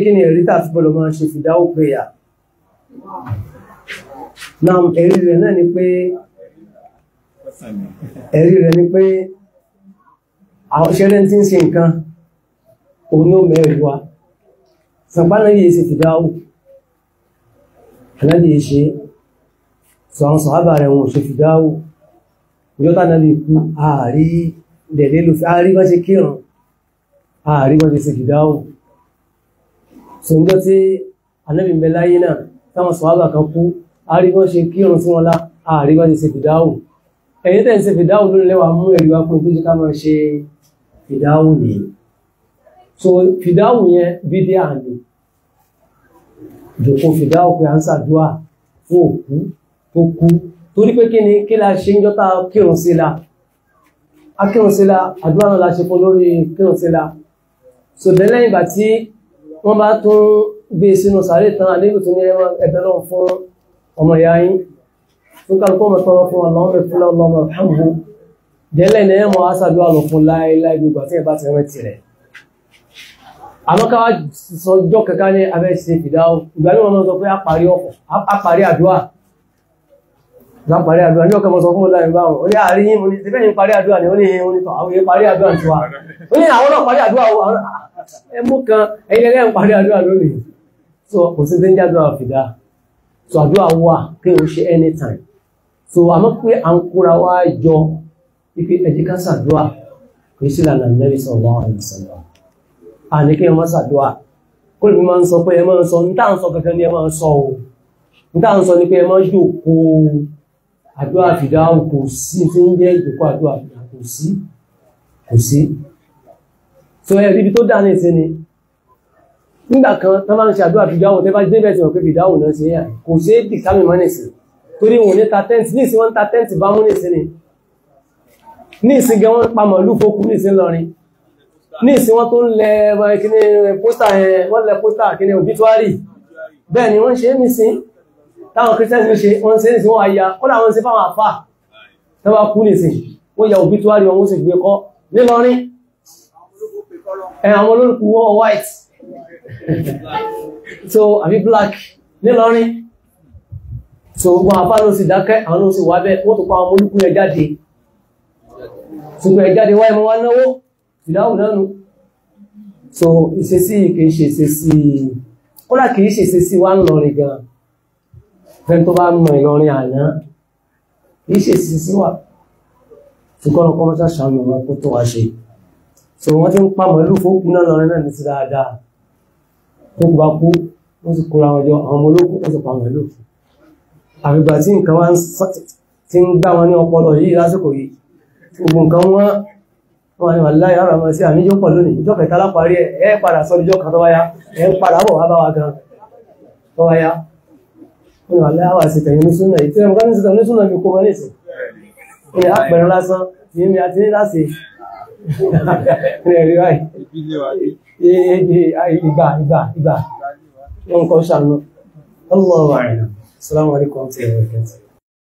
Kí ni ẹ̀rí tàbí gbọ́dọ̀ máa ṣe fìdáwò prayer? Náà ẹ̀rí rẹ̀ náà ni pé ẹ̀rí rẹ̀ ni pé àwọn ṣẹlẹ̀ tí ń ṣe nǹkan òun ni ó mẹ́rin wa. Sàpá náà yìí ṣe fìdáwò, anábì yìí ṣe, sọ àwọn sàhábà rẹ̀ wọn ò ṣe fìdáwò. Ìjọta náà lè kú ààrí dẹ̀lé ló fi ààrí bá ṣe kírun, ààrí bá ṣe ṣe fìdáwò. So ń jọ tí anábì ń bẹ láyé náà táwọn sàhábà kan kú, ààrí bá ṣe kírun sí wọn lá, ààrí bá ṣe ṣe fìdáwò. Ẹ̀yin tẹ́ ń ṣe fìdáwò lónìí lẹ́wàá mú ẹ̀rí wá pé tó jẹ́ ká máa ṣe fìdáwò nìyí. So fìdáwò yẹn bídíà ni. Jòkó fìdáwò pé à ń ṣàdúà fún òkú tó kú. Torí pé kí ni kí la ṣe ń jọ́ta kírun sí la? A kírun sí la, àdúrà náà la ṣe fún lórí kírun sí la. So then lẹ́yìn ìgbà tí wọ́n bá tún gbé sínú sàárè tán, àlébù tó ní ẹbẹ̀ náà fún ọmọ ìyá yín. Fún kálukú ọmọ tọrọ fún Allahumma ighfir lahu Allahumma irhamhu. Dẹ́lẹ̀ ní ẹmọ aṣàdúrà lọ fún láéláé gbogbo àti ẹ̀bá ti rántí rẹ̀. Àmọ́ ká wá sọ ọjọ́ kankan ní abẹ́ ṣe fìdáwò. Ìgbà ní wọn máa sọ pé a parí ọ̀fọ̀, a parí àdúrà. A parí àdúrà ní ọkọ̀ mọ̀ sọ fún ọlá ìgbà wọn. Ó ní àárín yín, mo ní ti fẹ́ yín parí àdúrà ni, ó ní ìhìn onítọ̀, àwọn èèyàn parí àdúrà ti wa. Ó ní àwọn náà parí àdúrà o, ẹ mú kan, ẹ̀yin lẹ́lẹ́ ń parí àdúrà lónìí. So kò sí tí ń jádùá fìdá. So àdúrà wà kí o ṣe anytime. So àmọ́ pé à ń kóra wá jọ wípé ẹ jẹ́ ká ṣàdúrà kì í sí ìlànà Nabi sallallahu alaihi wasallam. Àní kí ẹ má ṣàdúrà. Kó lè máa ń sọ pé ẹ máa ń sọ, ní táà ń sọ kankan ni ẹ máa ń sọ o. Ní táà ń sọ ni pé ẹ máa jókòó àdúrà fìdá kò sí tí ń jẹ́ ìjókòó àdúrà fìdá kò sí. Kò sí. So ẹ rí ibi tó dá ní ìsinmi ni. Nígbà kan tán máa ń ṣe àdúrà fìdá òun tẹ́ bá dé bẹ́ẹ̀ tí wọ́n pé fìdá òun náà ṣe yà. Kò ṣe é dìsámì mọ́ nìsín. Torí wọn ò ní ta tẹ́ǹtì, ní ìsìn wọ́n ń ta tẹ́ǹtì bá mú nìsín ni. Ní ìsìn gan wọ́n pa màálù fókú ní ìsìn lọrin. Ní ìsìn wọ́n tó ń lẹ kíní pósítà yẹn, wọ́n lẹ pósítà kíní obituary. Bẹ́ẹ̀ ni wọ́n ṣe é nísìn. Táwọn Christians ń ṣe, wọ́n ṣe é nísìn, wọ́n á ya, kódà wọ́n ṣe fáwọn àfà. Tán bá kú nísìn, wọ́n ya obituary wọn, wọ́n sì gbé kọ́ nílọrin. Ẹ àwọn olórúkú wọ́n white. So àbí black nílọrin. So wọn àfà ló sì dákẹ́, àwọn ló sì wá bẹ́ẹ̀, wọ́n tó pa àwọn olúkú yẹn jáde. Ṣùgbọ́n ẹ jáde wáyé mọ́ wá náwó, ìdáhùn náà nù. So ìṣesí kìí ṣe ìṣesí, kódà kìí ṣe ìṣesí wá ń lọrin gan. Fẹ́ni tó bá mọ Ìlọrin àná, kìí ṣe ìṣesí wà. Ṣùgbọ́n ọkọ̀ mọ́ṣá ṣàmì wọn kó tó wá ṣe. So wọ́n ti ń pa màálù fókù náà lọrin náà ní ti dáadáa. Tó kú bá kú, wọ́n sì kóra wọn jọ, àwọn ọmọ olókùn wọ́n sì pa màálù fún. Àfìgbà tí nǹkan wá ti ń gbá wọn ní ọpọlọ yìí lásìkò yìí. Gbogbo nǹkan wọ́n wọ́n ni wàláhì ara máa sí àmì ìjọ pọ̀ lónìí, ìjọ kẹta láparí ẹ̀, ẹ padà sọ ìjọ kan tó wáyá, ẹ ń padà bọ̀ wá bá wa gan tó wáyá. Wọ́n ni wàláhì àwọn àṣetẹ̀ yìí ní súnà yìí, tí wọ́n ní súnà ní súnà mi kó wọn ní ìsìn. Wọ́n ni àpẹẹrẹ lásán, ní mi àti ní láti ní ẹ̀rí báyìí. Ìgbà ìgbà ìgbà. Wọ́n kọ́ ṣàánú. Allahu a'lam. Assalamu alaikum wa rahmatullahi wa barakatuh.